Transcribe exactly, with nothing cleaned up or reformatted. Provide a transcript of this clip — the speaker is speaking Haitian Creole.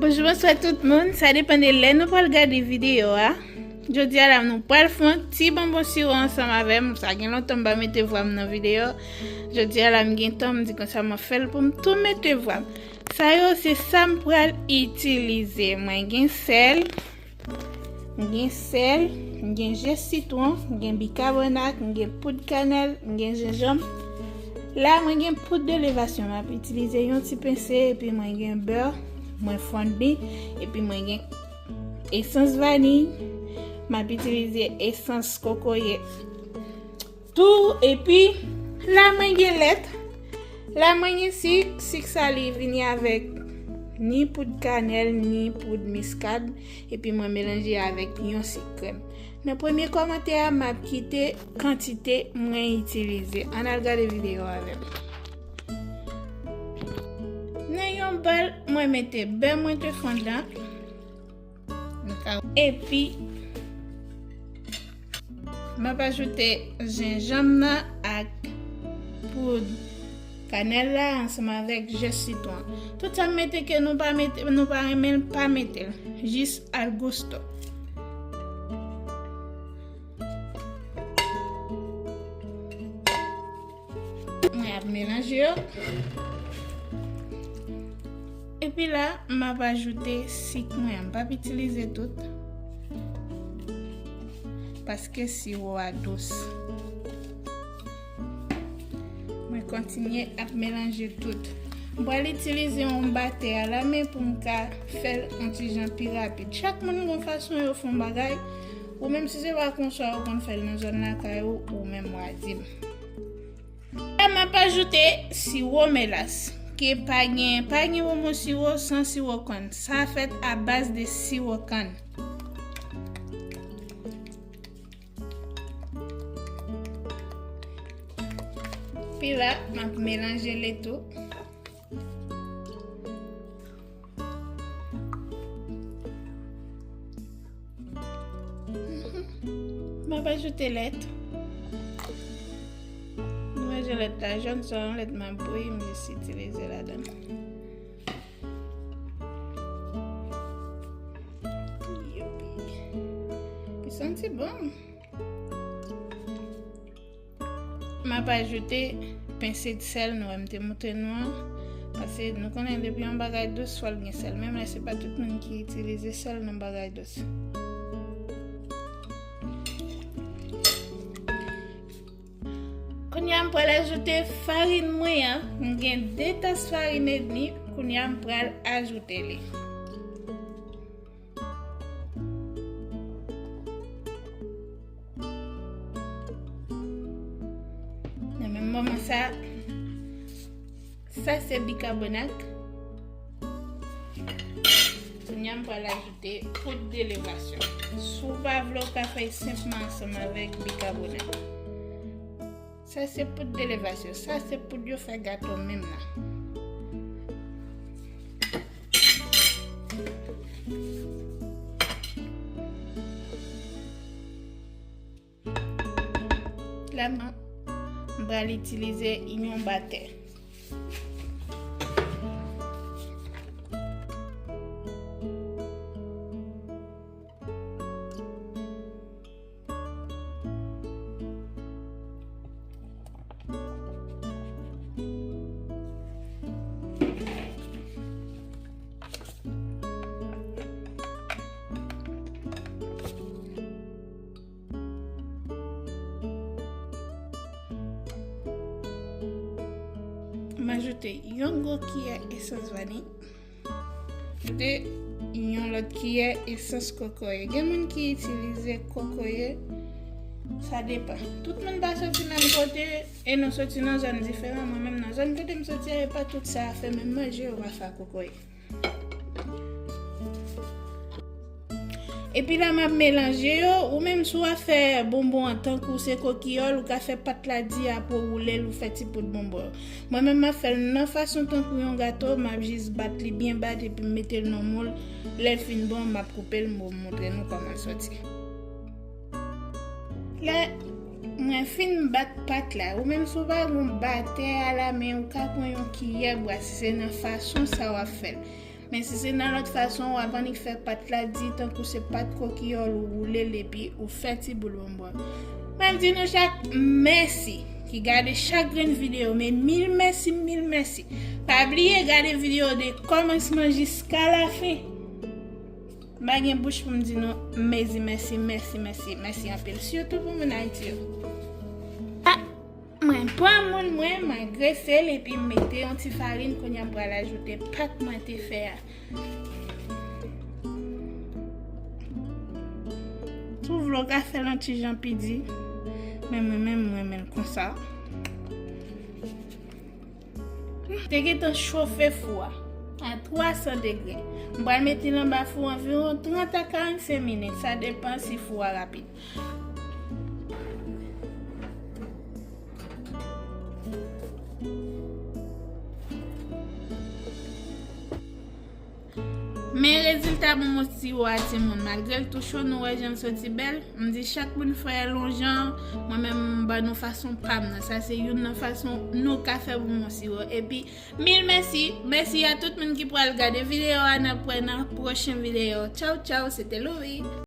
Bonjou, bonswa tout moun. Sa depann de lè nou pral gade videyo a. Jodi a la, nou pral fè yon ti bonbon siwo ansanm avè m. Sa gen lontan m pa mete vwa m nan videyo. Jodi a la, m gen tan, m di konsa m ap fè l pou m tou mete vwa m. Sa yo, se sa m pral itilize. Mwen gen sèl, m gen sèl, m gen ji sitwon, m gen bikabònak, m gen poud kanèl, m gen jenjanm. La, mwen gen poud de levasyon. M ap itilize yon ti pense, epi mwen gen bè, mwen fonn li, epi mwen gen esans vaniy, m ap itilize esans kokoye tou, epi la mwen gen lèt, la mwen gen sik, sik sa li vini avèk ni poud kanèl, ni poud miskad, epi mwen melanje avèk yon sik krèm. Nan premye kòmantè a, m ap kite kantite mwen itilize. Ann al gade videyo avè m. Nan yon bòl, mwen mete bè mwen te fonn lan. Epi, m ap ajoute jenjanm nan ak poud kanèl la ansanm avèk ji sitwon. Tout sa m mete ke nou pa mete, nou pa renmen l, pa mete l. Jis al gusto. Mwen ap melanje yo. Epi la, m ap ajoute sik mwen an. M p ap itilize tout. Paske siwo a dous. Mwen kontinye ap melanje tout. M pral itilize yon batè alamen pou m ka fè l yon ti jan pi rapid. Chak moun gen fason yo fè yon bagay. Ou menm si se pa konsa ou konn fè l nan zòn lakay ou, ou menm w a di m. La, m ap ajoute siwo melas, ke pa gen, pa gen bonbon siwo san siwo kann. Sa fèt a baz de siwo kann. Pi la, m ap melanje li tou. M ap ajoute lèt. Nou manje lèt la jòn, se yon lèt m ap bouyi, m jis itilize ladan. Youpi. Li santi bon. M ap ajoute pense de sèl nou wè m te montre nou an. Paske nou konnen depi yon bagay dous, fò l gen sèl. Menm lè se pa tout moun ki itilize sèl nan bagay dous. Kounye a, m pral ajoute farin mwen an. M gen de tas farin edmi. Kounye a, m pral ajoute li. Nan menm moman sa, sa se bikabonat. Kounye a, m pral ajoute poud de levasyon. Si w pa vle, w ka fè l senpman ansanm avèk bikabonat. Sa se poud de levasyon. Sa se poud yo fè gato menm nan. La, m pral itilize yon batè. M ajoute yon gwo kiyè esans vaniy. Ajoute yon lòt kiyè esans kokoye. Gen moun ki itilize kokoye, sa depann. Tout moun pa soti menm kote e nou soti nan zòn diferan. Mwen menm nan zòn kote m soti a, e pa tout sa a fè menm manje yo pa fè ak kokoye. Epi la, m ap melanje yo. Ou menm, si w ap fè bonbon an, tankou se kokiyòl, ou ka fè pat la di, apre w woule l, ou fè ti poud bonbon yo. Mwen menm, m ap fè l nan fason tankou yon gato, m ap jis bat li byen bat, epi m mete l nan moul. Lè l fin bon, m ap koupe l, m montre nou kòman l soti. Lè mwen fin bat pat la, ou menm si w pa gen yon batè alamen, ou ka pran yon kiyè bwa si se nan fason sa w ap fè l. Men si se nan lòt fason, w ap annik fè pat la di tankou se pat kokiyòl ou woule l epi ou fè ti boul bonbon. Mwen di nou chak mèsi ki gade chak grenn videyo, men mil mèsi, mil mèsi. Pa bliye gade videyo de kòmansman jiska lafen. M pa gen bouch pou m di nou mezi mèsi, mèsi, mèsi, mèsi anpil, sitou pou moun Ayiti yo. Ah, mwen pran moun mwen, mwen grese l epi m mete yon ti farin, kounye a m pral ajoute pat mwen te fè a. Si w vle w ka fè l yon ti jan pi di, men mwen menm mwen renmen l konsa. Te gentan chofe fou a a twa san degre. M pral mete l anba fou anviwon trant a karannsenk minit, sa depann si fou a rapid. Men rezilta bonbon siwo a timoun, malgre l tou cho, nou wè jan l soti bèl. M di chak moun fè l yon jan, mwen menm m ban nou fason pa m nan. Sa se youn nan fason nou ka fè bonbon siwo. Epi, mil mèsi, mèsi a tout moun ki pral gade videyo a, n ap wè nan pwochen videyo. Tchaw, tchaw, se te Louis.